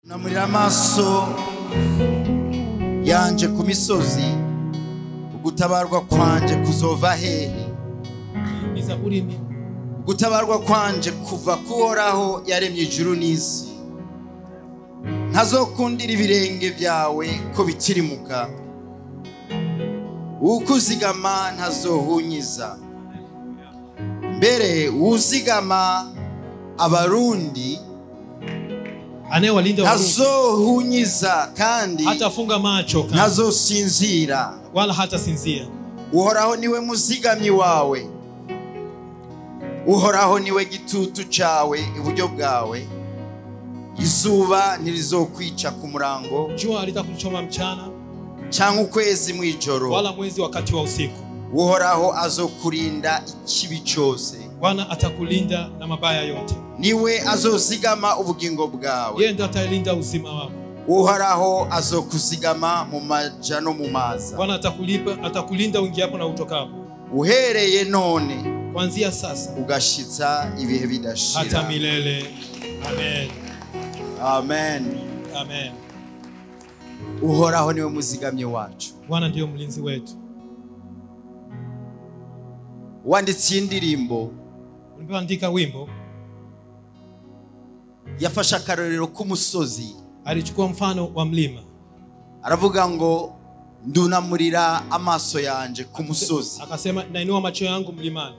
Namurira amaso yanje ku misozi, ugutabarwa kwanje kuzova hehe? Ni Zaburi ni Ugutabarwa kwanje kuva kuhoraho yaremye ijuru n'isi. Ntazokundira ibirenge byawe ko bitirimuka, ukuzigama ntazohunyiza. Mbere uzigama abarundi anayewalinda Warundi ntazohunyiza, kandi hatafunga macho kamwe, ntazosinzira. wala hatasinzia. Uhoraho niwe muzigamyi wawe, Uhoraho niwe gitutu cawe iburyo bwawe. Izuba ntirizokwica ku murango, Jua halitakuchoma mchana, cyangwa ukwezi mw'ijoro. wala mwezi wakati wa usiku. Uhoraho azokurinda ikibi cyose, Bwana atakulinda na mabaya yote. niwe azozigama ubugingo bwawe. Yeye ndiye atalinda uzima wako. Uhoraho azokuzigama mu maja no mu maza. Bwana atakulipa, atakulinda uingiapo na utokapo, Uhereye none kuanzia sasa ugashitsa ibihe hata bidashira. milele. Amen. Amen. Amen. Uhoraho niwe muzigamyi wacu. Bwana ndiyo mlinzi wetu. Wanditse iyi ndirimbo Ulipoandika wimbo, yafashe akarorero k'umusozi, alichukua mfano wa mlima, aravuga ngo ndunamurira amaso yanje ku musozi, akasema nainua macho yangu mlimani,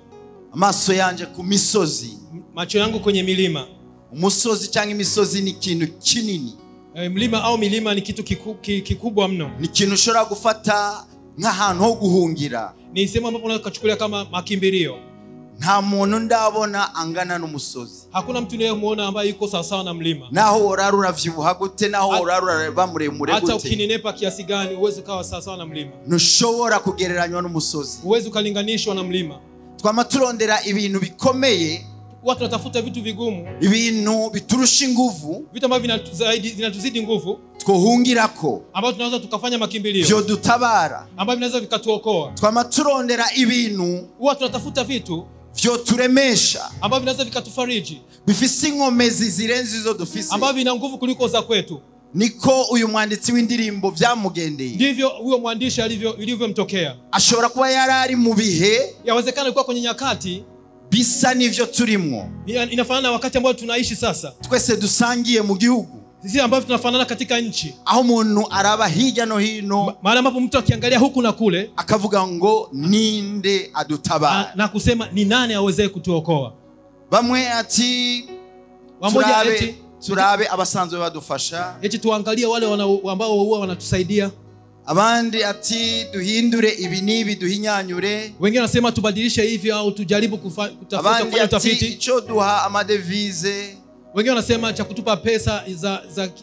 amaso yanje ku misozi. Macho yangu kwenye milima. Umusozi cyangwa imisozi ni ikintu kinini, Mlima au milima ni kitu kikubwa mno, ni ikintu ushobora gufata nk'ahantu ho guhungira. ni sehemu ambapo unaweza kuchukulia kama makimbilio. Nta muntu ndabona angana n'umusozi. Hakuna mtu niliyemuona ambaye yuko sawa sawa na mlima. Naho worara uravyibuha gute, naho worara urareba muremure Hata gute, ukininepa kiasi gani huwezi ukawa sawa sawa na mlima, ntushobora kugereranywa n'umusozi. huwezi ukalinganishwa na mlima. Twama turondera ibintu bikomeye, Watu wanatafuta vitu vigumu, ibintu biturusha inguvu, vitu ambavyo vinatuzidi nguvu, twohungirako, ambavyo tunaweza tukafanya makimbilio, vyodutabara. ambavyo vinaweza vikatuokoa. Twama turondera ibintu Huwa tunatafuta vitu vyoturemesha, ambavyo vinaweza vikatufariji, bifise inkomezi zirenze izo dufise. ambavyo vina nguvu kuliko za kwetu. Niko uyu mwanditsi w'indirimbo vyamugendeye. Ndivyo huyo mwandishi ilivyomtokea. Ashobora kuba yarari mu bihe, Yawezekana alikuwa kwenye nyakati bisa n'ivyo turimwo, inafanana na wakati ambao tunaishi sasa, twese dusangiye mu gihugu, sisi ambavyo tunafanana katika nchi, aho umuntu araba hirya no hino mahali ambapo mtu akiangalia huku na kule akavuga ngo ninde adutabara, na kusema ni nani awezeye kutuokoa. Bamwe ati Wamoja eti turabe abasanzwe badufasha, eti tuangalie wale ambao huwa wanatusaidia. Abandi ati duhindure ibi n'ibi, duhinyanyure. Wengine wanasema tubadilishe hivi au tujaribu kutafuta Abandi kufanya ati utafiti. ico duha amadevize. Wengine wanasema cha kutupa pesa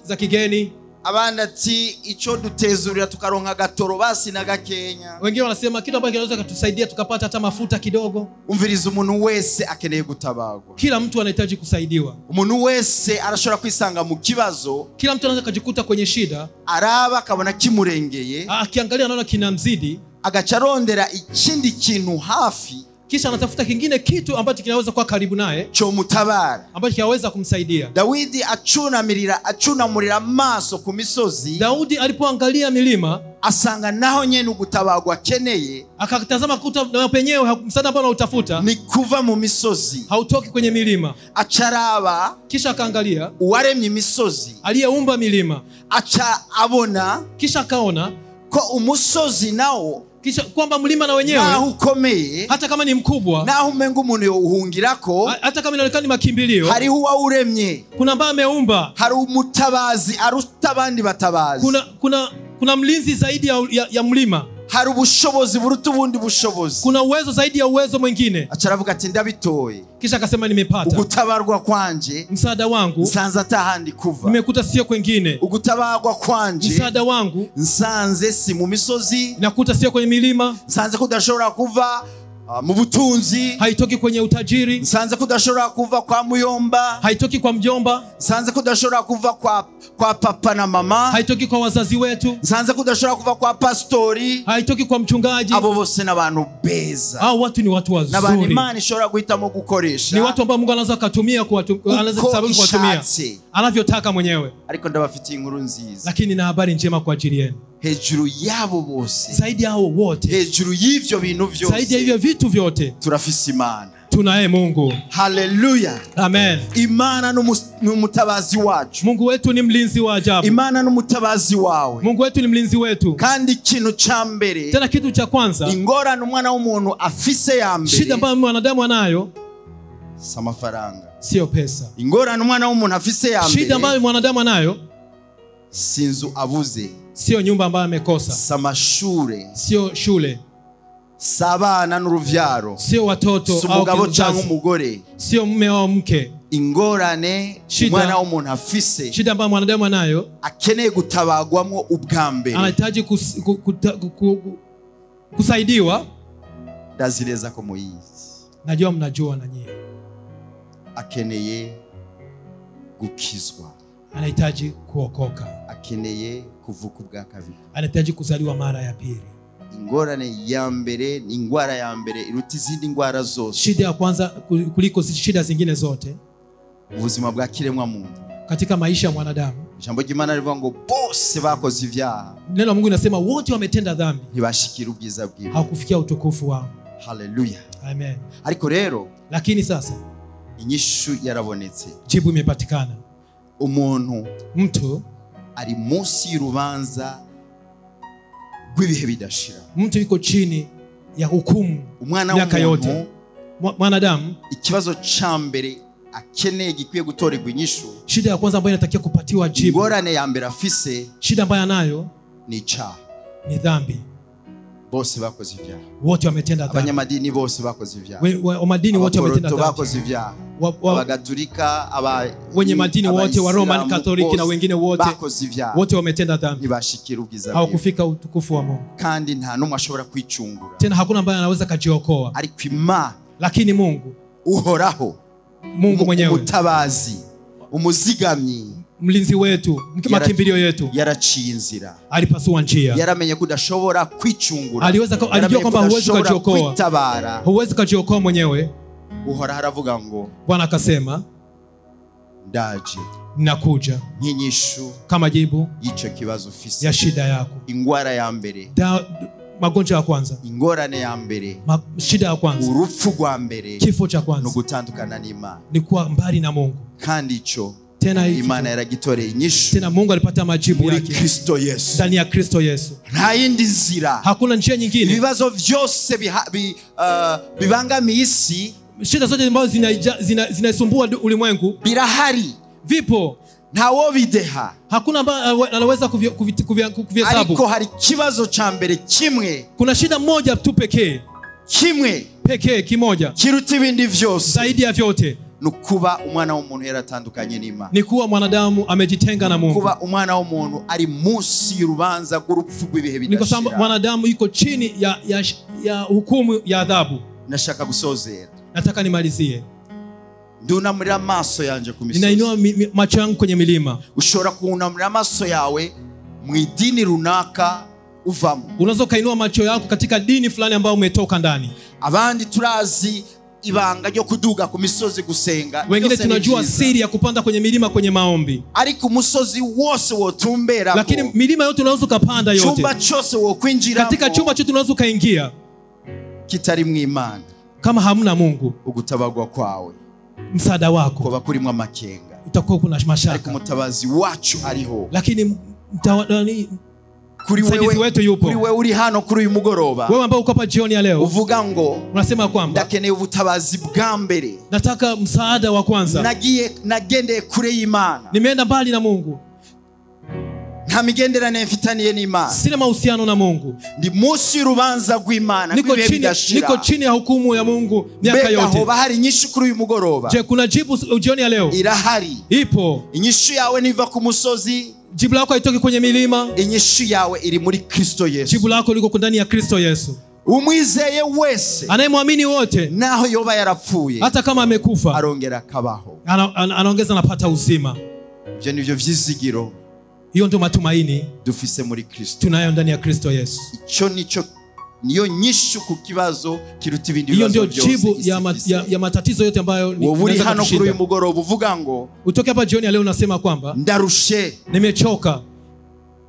za kigeni. Abandi ati ico dutezurira tukaronka gatoro basi na gakenya. Wengine wanasema kitu ambacho kinaweza kutusaidia tukapata hata mafuta kidogo. Umviriza, umuntu wese akeneye gutabagwa. Kila mtu anahitaji kusaidiwa. Umuntu wese arashobora kwisanga mu kibazo, Kila mtu anaweza kujikuta kwenye shida, araba akabona kimurengeye, akiangalia anaona kinamzidi, agaca arondera ikindi kintu hafi, kisha anatafuta kingine kitu ambacho kinaweza kuwa karibu naye, cyomutabara, ambacho kinaweza kumsaidia. Dawidi acunamurira amaso ku misozi. Daudi alipoangalia milima asanga naho nyene ugutabagwa akeneye, akatazama kuta na penyewe msaada ambao anautafuta ni kuva mu misozi, hautoki kwenye milima. Acaraba, kisha akaangalia uwaremye imisozi, aliyeumba milima, aca abona, kisha akaona ko umusozi nawo, kisha kwamba mlima na wenyewe naho ukomeye, hata kama ni mkubwa, naho umenga umuntu yohungirako, hata kama inaonekana ni makimbilio, hariho uwawuremye, kuna ambaye ameumba, hari umutabazi aruta abandi batabazi, kuna mlinzi zaidi ya mlima, hari ubushobozi buruta ubundi bushobozi, kuna uwezo zaidi ya uwezo mwingine. Aca aravuga ati ndabitoye, kisha akasema nimepata ugutabarwa kwanje, msaada wangu nsanze atahandi kuva, nimekuta sio kwingine, ugutabarwa kwanje, msaada wangu nsanze si mu misozi, nakuta sio kwenye milima, nsanze kudashobora kuva Mu butunzi. Haitoki kwenye utajiri. Nsanze kudashobora kuva kwa muyomba. Haitoki kwa mjomba. Nsanze kudashobora kuva kwa papa na mama. Haitoki kwa wazazi wetu. Nsanze kudashobora kuva kwa pastori. Haitoki kwa mchungaji. Abo bose n'abantu beza. Hao watu ni watu wazuri. N'abantu Imana ishobora guhitamo gukoresha. Ni watu ambao Mungu anaweza kutumia anaweza kuwatumia anavyotaka mwenyewe. Ariko ndabafitiye inkuru nziza. Lakini na habari njema kwa ajili yenu. Hejuru yabo bose. Zaidi yao wote. Hejuru y'ivyo bintu vyose. Zaidi ya hivyo vitu vyote. Turafise Imana. Tunaye Mungu. Haleluya. Amen. Imana n'umutabazi wacu. Mungu wetu ni mlinzi wa ajabu. Imana n'umutabazi wawe. Mungu wetu ni mlinzi wetu. Kandi ikintu ca mbere. Tena kitu cha kwanza. Ingorane umwana w'umuntu afise ya mbere. Shida ambayo mwanadamu anayo si amafaranga. Sio pesa. Ingorane umwana w'umuntu afise ya mbere. Shida ambayo mwanadamu anayo si inzu abuze. Sio nyumba ambayo amekosa. Si amashure. Sio shule. Si abana n'uruvyaro. Sio watoto si umugabo cyangwa umugore. Sio mume au mke. Ingorane umwana w'umuntu afise. Shida ambayo mwanadamu anayo akeneye gutabagwamwo ubwa mbere. Anahitaji kusaidiwa. Ndazireza ko muyizi. Najua mnajua na nyie. Akeneye gukizwa. Anahitaji kuokoka. Akeneye kuvuka ubwa kabiri. Anahitaji kuzaliwa mara ya pili. Ingorane ya mbere ni ingwara ya mbere iruta izindi ngwara zose. Shida ya kwanza kuliko shida zingine zote. Ubuzima bwa kiremwa muntu. Katika maisha ya mwanadamu. Ijambo ry'Imana rivuga ngo bose bakoze ivyaha. Neno la Mungu linasema wote wametenda dhambi. Ntibashikira ubwiza bw'Imana. Hawakufikia utukufu wao. Haleluya. Amen. Ariko rero, lakini sasa inyishu yarabonetse. Jibu imepatikana. Umuntu, mtu ari munsi y'urubanza rw'ibihe bidashira. Mtu yuko chini ya hukumu miaka yote. Mwanadamu ikibazo cha mbere akeneye gikwiye gutorerwa inyishu. Shida ya kwanza ambayo inatakiwa kupatiwa jibu. Ingorane ya mbere afise, shida ambayo anayo ni icyaha. Ni dhambi. Bose bakoze ivyaha. Wote wametenda dhambi. Abanyamadini bose bakoze ivyaha. Wa madini wote wametenda dhambi. Bakoze ivyaha. Abagatulika, wenye madini wote wa Roman Catholic na wengine wote bakoze ivyaha. Wote wametenda dhambi. Ntibashikira ubwiza bw'Imana. Hawakufika utukufu wa Mungu. Kandi nta numwe ashobora kwicungura. Tena hakuna ambaye anaweza kujiokoa. Ariko Imana, lakini Mungu uhoraho, Mungu mwenyewe, umutabazi, umuzigamyi, mlinzi wetu, makimbilio yetu, yaraciye inzira. Alipasua njia. Yaramenye kudashobora kwicungura. Alijua kwamba huwezi kujiokoa. Huwezi kujiokoa mwenyewe. Uhoraho aravuga ngo, Bwana akasema, ndaje, nakuja nk'inyishu kama jibu y'ico kibazo ufise, ya shida yako. Ingwara ya mbere, magonjwa ya kwanza, ingorane ya mbere, shida ya kwanza, urupfu rwa mbere, kifo cha kwanza, no gutandukana n'Imana, ni kuwa mbali na Mungu. Kandi ico tena Imana yaragitoreye inyishu. Tena Mungu alipata majibu muri yake Kristo Yesu. Ndani ya Kristo Yesu. Nta yindi nzira. Hakuna njia nyingine. Ibibazo vyose bibangamiye isi, shida zote ambazo zinasumbua ulimwengu birahari. Vipo. Ntawo bideha. Hakuna ambaye anaweza kuvihesabu. Ariko hari kibazo cha mbere kimwe. Kuna shida moja tu pekee. Kimwe pekee kimoja. Kiruta ibindi vyose. Zaidi ya vyote. Nukuba umwana w'umuntu yaratandukanye n'Imana. Ni kuwa mwanadamu amejitenga na Mungu. Kuba umwana w'umuntu ari munsi y'urubanza rw'urupfu rw'ibihe bidashira. Ni kwa sababu mwanadamu yuko chini ya hukumu ya adhabu. Nashaka gusozera. Nataka nimalizie. Ndunamurira amaso yanje ku misozi. Ninainua macho yangu kwenye milima. Ushobora kunamurira amaso yawe mu idini runaka uvamo. Unaweza kainua macho yako katika dini fulani ambayo umetoka ndani. Abandi turazi ibanga ryo kuduga ku misozi gusenga. Wengine tunajua siri ya kupanda kwenye milima kwenye maombi. Ariko umusozi wose wotumbera. Lakini milima yote unaweza kupanda yote. Chumba chose wokwinjira. Katika chumba chote unaweza kaingia. Kitari mu Imana. Kama hamna Mungu, ugutabagwa kwawe, msaada wako kuba kurimwa makenga, utakuwa kuna mashaka. Ariko mutabazi wacu ariho. Lakini kuri wewe yupo. Kuri wewe uri hano kuri uyu mugoroba, wewe ambao uko hapa jioni ya leo, uvuga ngo unasema kwamba ndakeneye ubutabazi bwa mbere, nataka msaada wa kwanza, nagendeye kure y'Imana, nimeenda mbali na Mungu, nta migenderanire mfitaniye n'Imana, sina mahusiano na Mungu, ndi munsi y'urubanza rw'Imana, niko chini ya hukumu ya Mungu miaka yote. Mbega hari inyishu kuri uyu mugoroba? Je, kuna jibu jioni ya leo? Irahari. Ipo. Inyishu yawe niva ku musozi. Jibu lako haitoki kwenye milima. Inyishu yawe iri muri Kristo Yesu. Jibu lako liko ndani ya Kristo Yesu. Umwizeye wese Anayemwamini wote, naho yoba yarapfuye, hata kama amekufa, arongera akabaho. Anaongeza anapata uzima. Ivyo nivyo vyizigiro Hiyo ndio matumaini dufise muri Kristo. tunayo ndani ya Kristo Yesu. Ico nico niyo nyishu ku kibazo kiruta ibindi Hiyo bibazo ndio byose jibu isi ifise. ya matatizo yote ambayo Wowe uri inaweza hano kuri uyu kutushinda. mugoroba uvuga ngo Utoke hapa jioni ya leo unasema kwamba ndarushe, nimechoka,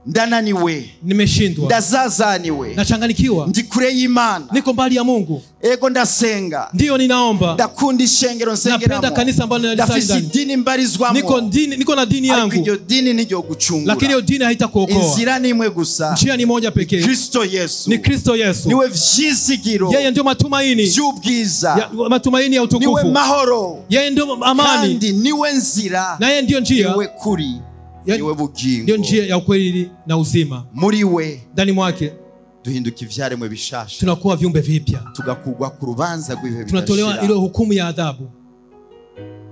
ndananiwe, nimeshindwa, ndazazaniwe, nachanganikiwa, ndi kure y'Imana, niko mbali ya Mungu. Ego ndasenga, Ndio ninaomba, ndakunda ishengero napenda nsengeramo, kanisa ambalo ninalisali ndafise ndani, idini mbarizwamo, niko na dini ariko yangu, iryo dini niryo gucungura. lakini hiyo dini haitakuokoa. Inzira ni imwe gusa, Njia ni moja pekee, Kristo Yesu. ni Kristo Yesu. Niwe vyizigiro Yeye ndio matumaini vy'ubwiza, matumaini ya niwe utukufu. mahoro, Yeye ndio amani, kandi niwe nzira, na yeye ndio njia, niwe kuri, niwe bugingo. ndio njia ya ukweli na uzima. Muri we Ndani mwake duhinduka ivyaremwe bishasha, tunakuwa viumbe vipya, tugakugwa ku rubanza rw'ibihe tunatolewa bidashira. ile hukumu ya adhabu.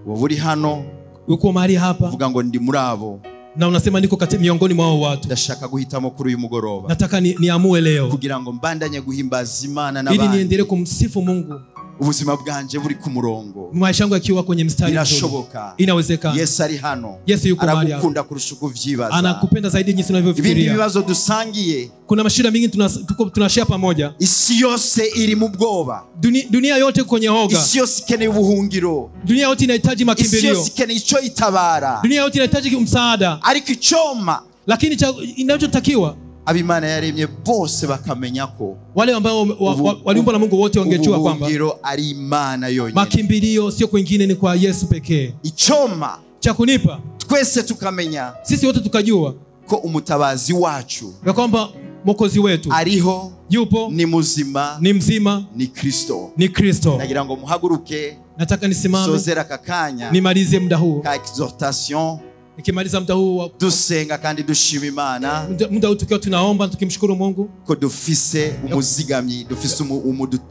Wowe uri hano Uko mahali hapa uvuga ngo ndi muri abo, na unasema niko kati miongoni mwa watu, ndashaka guhitamo kuri uyu mugoroba nataka niamue leo kugira ngo mbandanye guhimbaza Imana ili n'abandi, niendelee kumsifu Mungu, ubuzima bwanje buri ku murongo. maisha yangu yakiwa kwenye mstari mzuri. Birashoboka. Inawezekana. Yesu ari hano, Yesu yuko mahali hapa, aragukunda kurusha uko uvyibaza. anakupenda zaidi jinsi Ibindi unavyofikiria. bibazo dusangiye, Kuna mashida mingi tunashare pamoja. isi yose iri mu bwoba, Dunia yote kwenye hoga, isi yose ikeneye ubuhungiro, dunia yote inahitaji isi makimbilio, yose ikeneye ico itabara, dunia yote inahitaji msaada, ariko icoma lakini inachotakiwa abimana yaremye bose bakamenya ko wale ambao waliumbwa na Mungu wote wangejua kwamba ubuhungiro ari Imana yonyine. makimbilio sio kwingine, ni kwa Yesu pekee. Icoma Cha kunipa twese tukamenya sisi wote tukajua ko umutabazi wacu ya kwamba Mwokozi wetu ariho, yupo, ni muzima, ni mzima, ni Kristo. ni Kristo. Nagira ngo muhaguruke, Nataka nisimame sozera akakanya nimalize muda huu. ka exhortation, Nikimaliza muda huu dusenga kandi dushima Imana muda huu tukiwa tunaomba tukimshukuru Mungu ko dufise umuzigamyi, dufise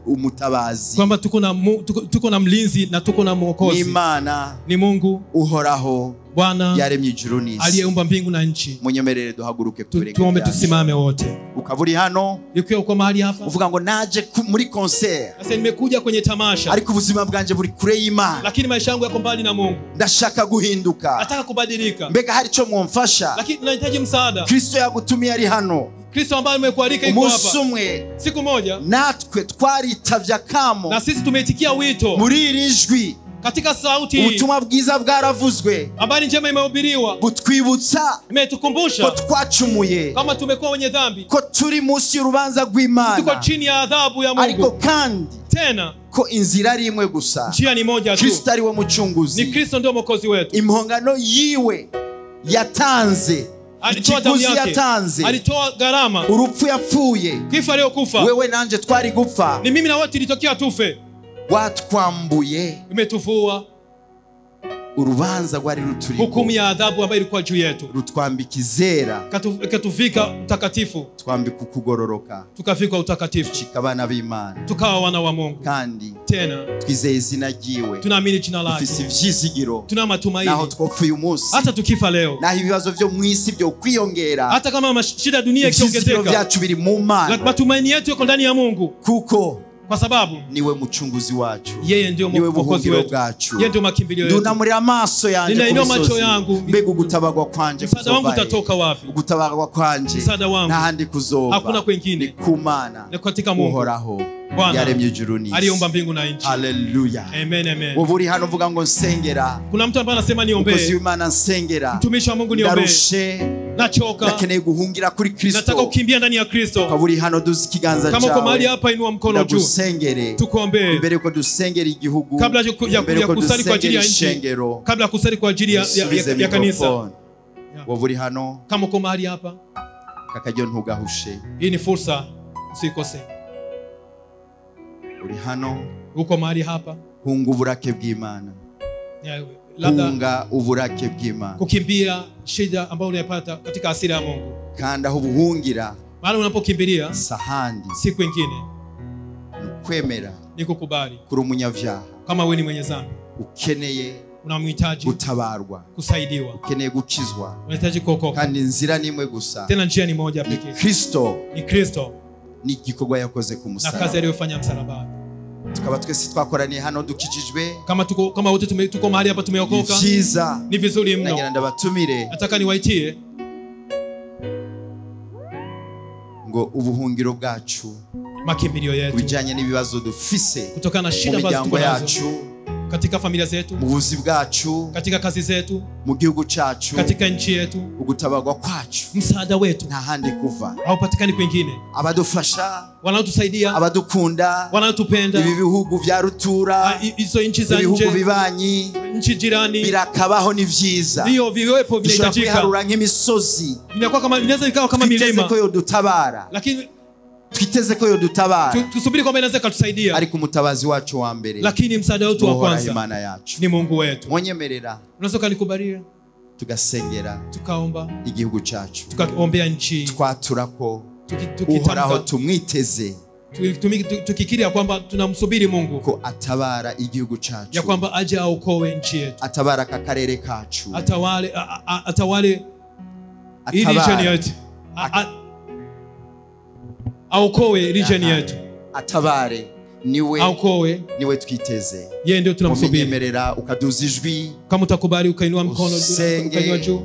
umutabazi, kwamba tuko na mlinzi na tuko na mwokozi, Imana ni Mungu uhoraho Bwana yaremye ijuru n'isi. aliyeumba mbingu na nchi. Munyemerere duhaguruke Tuombe, tusimame wote. Ukaba uri hano Ikiwa uko mahali hapa uvuga ngo naje muri concert, sasa nimekuja kwenye tamasha, ariko ubuzima bwanje buri kure y'Imana, lakini maisha yangu yako mbali na Mungu, ndashaka guhinduka, nataka kubadilika, mbega hari ico mwomfasha? lakini nahitaji msaada. Kristo yagutumiye ari hano. Kristo ambaye amekualika yuko Umunsi hapa. umwe Siku moja natwe twaritavye akamo na sisi tumeitikia wito muri iri jwi, katika sauti hii, ubutumwa bwiza bwaravuzwe, habari njema imehubiriwa, butwibutsa imetukumbusha ko twacumuye, kama tumekuwa wenye dhambi, ko turi munsi y'urubanza rw'Imana, tuko chini ya adhabu ya ariko Mungu. kandi Tena ko inzira ari imwe gusa, njia ni moja tu, Kristo ari we ni mucunguzi. Kristo ndio mwokozi wetu. Impongano yiwe yatanze, Alitoa damu ikiguzi yake, yatanze, alitoa gharama, urupfu yapfuye, kifo aliyokufa wewe nanje twari gupfa, ni mimi na wewe tulitokea tufe, watwambuye imetuvua urubanza rwari ruturiko, hukumu ya adhabu ambayo ilikuwa juu yetu, rutwambika izera, ikatuvika utakatifu, twambika ukugororoka, tukafikwa utakatifu, tucika abana b'Imana, tukawa wana wa Mungu. kandi Tena twizeye izina ryiwe, tunaamini jina lake, dufise ivyizigiro, tuna matumaini naho twopfuye umunsi, hata tukifa leo, naho ibibazo vyo mw'isi vyo kwiyongera, hata kama shida ya dunia ivyizigiro ikiongezeka, vyacu biri mu Mana, matumaini yetu yako ndani ya Mungu, kuko kwa sababu niwe mucunguzi wacu, yeye ndio niwe mwokozi buhungiro wetu, bwacu. yeye ndio makimbilio yetu. Ndunamurira amaso yanje ku Ninainua macho misozi, yangu, mbega ugutabagwa kwanje msaada wangu kuzova he? utatoka wapi? Ugutabagwa kwanje Msaada wangu n'ahandi kuzova hakuna kwingine, ni ku Mana ni katika Mungu uhoraho Bwana yaremye ijuru n'isi. aliyeumba mbingu na nchi. Haleluya. Amen, amen. Wowe uri hano uvuga ngo nsengera, Kuna mtu ambaye anasema umukozi niombee, w'Imana nsengera, mtumishi wa Mungu niombee, ndarushe, nachoka, ndakeneye guhungira kuri nataka Kristo. kukimbia ndani ya Kristo. Ukaba uri hano duza ikiganza Kama uko mahali cyawe, hapa, inua mkono juu, ndagusengere tukuombee mbere yuko dusengera igihugu, kabla mbere ya yuko kusali kwa ajili dusengera ya nchi, ishengero, kabla ya kusali kwa ajili subize ya kanisa. mikrofone. Wowe uri hano Kama uko mahali hapa, kakaryo ntugahushe. hii ni fursa, usikose. Uri hano Uko mahali hapa, hunga uburake bw'Imana, labda hunga uburake bw'Imana, kukimbia shida ambayo unayopata katika hasira ya Mungu. kandi aho ubuhungira Mahali unapokimbilia sahandi si kwingine, ni ukwemera ni kukubali kuri umunyabyaha kama wewe ni mwenye dhambi, ukeneye unamhitaji gutabarwa, kusaidiwa, ukeneye gukizwa, unahitaji kuokoka. kandi inzira ni imwe gusa, Tena njia ni moja pekee, Kristo ni Kristo N'igikorwa yakoze ku na kazi musaraba. aliyofanya msalabani. Tukaba twese twakoraniye hano dukijijwe. Kama tuko kama wote tuko mahali hapa tumeokoka. Vyiza. Ni vizuri mno. Nagira ndabatumire. Nataka niwaitie ngo ubuhungiro bwacu, makimbilio yetu, bijanye n'ibibazo dufise kutokana na shida ambazo tuko nazo katika familia zetu, mu buzi bwacu, katika kazi zetu, mu gihugu cyacu, katika nchi yetu, ugutabagwa kwacu, msaada wetu nta handi kuva, haupatikani kwingine. Abadufasha, wanaotusaidia, abadukunda, wanaotupenda, ibi bihugu vya rutura, hizo nchi za nje, ibihugu bibanyi, nchi jirani, birakabaho ni vyiza, ndio viwepo vinahitajika. Biharura nk'imisozi, inakuwa kama inaweza ikawa kama milima, twiteze ko yodutabara, lakini twiteze ko yodutabara, tusubiri kwamba inaweza kutusaidia. Ariko umutabazi wacu wa mbere, lakini msaada wetu wa kwanza Imana yacu ni Mungu wetu. Mwenyemerera, unaweza kunikubalia tugasengera, tukaomba igihugu cyacu, tukaombea nchi, twatura ko Uhoraho tumwiteze, tukikiria kwamba tunamsubiri Mungu ko atabara igihugu cyacu, ya kwamba aje aokoe nchi yetu, atabara akarere kacu, atawale hii region yetu, aokoe region yetu, atabare, niwe aokoe, niwe twiteze, yeye ndio tunamsubiri. Umenyemerera ukaduza ijwi, kama utakubali ukainua mkono ukainua juu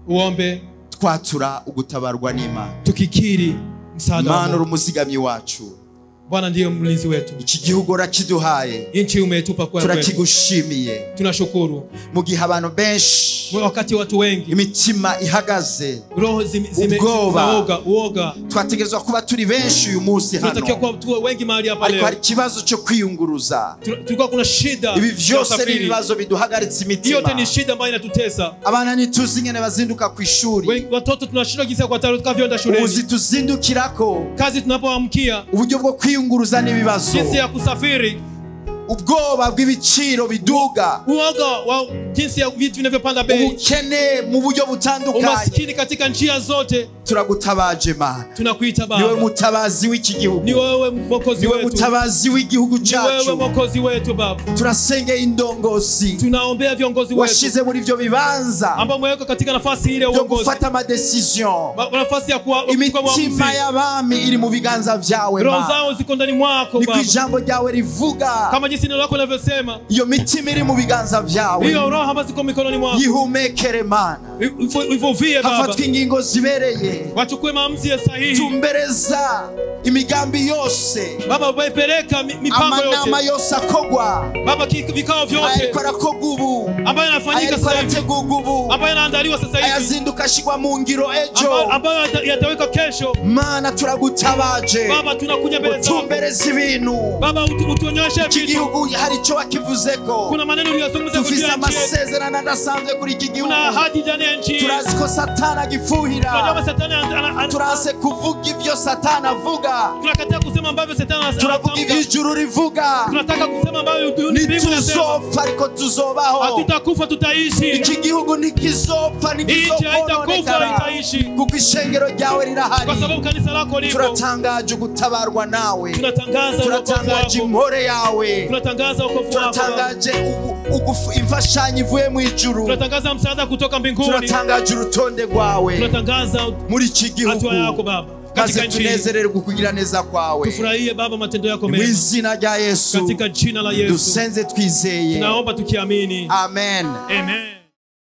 uombe, twatura ugutabarwa n'Imana, tukikiri msaada wa Imana Mungu. Umuzigamyi wacu, Bwana ndiye mlinzi wetu. Iki gihugu urakiduhaye, nchi umetupa kwa wewe, turakigushimiye, tunashukuru. Mu gihe abantu benshi, wakati watu wengi imitima ihagaze, roho zimeoga, uoga, twategerezwa kuba turi benshi uyu munsi hano, tunatakiwa kuwa tuwe wengi mahali hapa leo, ariko hari ikibazo cyo kwiyunguruza, tulikuwa kuna shida, ibi byose ni ibibazo biduhagaritse imitima, yote ni shida ambayo inatutesa. Abana ntituzi ingene bazinduka ku ishuri, watoto tunashindwa jinsi ya kuwataruka vyenda shuleni, ubuzi tuzindukirako, kazi tunapoamkia, uburyo bwo kwiyunguruza n'ibibazo, jinsi ya kusafiri, ubwoba bw'ibiciro biduga, uoga wa jinsi ya vitu vinavyopanda bei, ubukene mu buryo butandukanye, umaskini katika njia zote. Turagutabaje Mana, tunakuita Baba, niwe mutabazi w'iki gihugu, ni wewe mwokozi niwe wetu, mutabazi w'igihugu cyacu, ni wewe mwokozi wetu Baba. Turasenge indongozi, tunaombea viongozi wetu washize muri ivyo bibanza, ambao mweka katika nafasi ile uongozi, gufata ama decision, nafasi ya kuwa imitima y'abami iri mu biganza vyawe Roho Mana, zao ziko ndani mwako Baba, niko ijambo ryawe rivuga, kama jinsi neno lako linavyosema, iyo mitima iri mu biganza vyawe, hiyo roho ambazo ziko mikononi mwako, yihumekere Mana, ivuvie Baba, hafatwe ingingo zibereye, wachukue maamuzi ya sahihi, tumbereza imigambi yose Baba, ubaipeleka mipango yote, amanama yose akogwa Baba, vikao vyote ayariko arakorwa ubu, ambayo yanafanyika sasa hivi, ambayo yanaandaliwa sasa hivi, ayazinduka ashigwa mu ngiro ejo, ambayo yatawekwa kesho. Mana turagutabaje Baba, tunakuja mbele zako, utumbereze ibintu Baba, utuonyeshe iki vitu. gihugu hari icyo wakivuzeko, Kuna maneno uliyozungumza dufise kujia nchi yetu, amasezerano adasanzwe kuri iki gihugu, kuna ahadi ndani ya nchi, turazi ko Satani agifuhira, tunajua Satani turase kuvuga ivyo Satani avuga, tunakataa kusema ambavyo Satani anasema, turavuga ivyo ijuru rivuga, tunataka kusema ambavyo mbingu inasema. ntituzopfa ariko tuzobaho, Hatutakufa, tutaishi. Iki gihugu ntikizopfa, ntikizokononekara, itaishi, kuko ishengero ryawe rirahari, kwa sababu kanisa lako lipo. Turatangaje gutabarwa nawe, tunatangaza turatangaje impore yawe, tunatangaza wokovu wako, turatangaje imfashanyo ivuye mu ijuru, tunatangaza msaada kutoka mbinguni, turatangaje urutonde rwawe tunatangaza muri iki gihugu, hatua yako Baba katika nchi, tunezererwe kugira neza kwawe, tufurahie Baba matendo yako mema, mu izina rya Yesu, katika jina la Yesu dusenze twizeye, tunaomba tukiamini, amen, amen.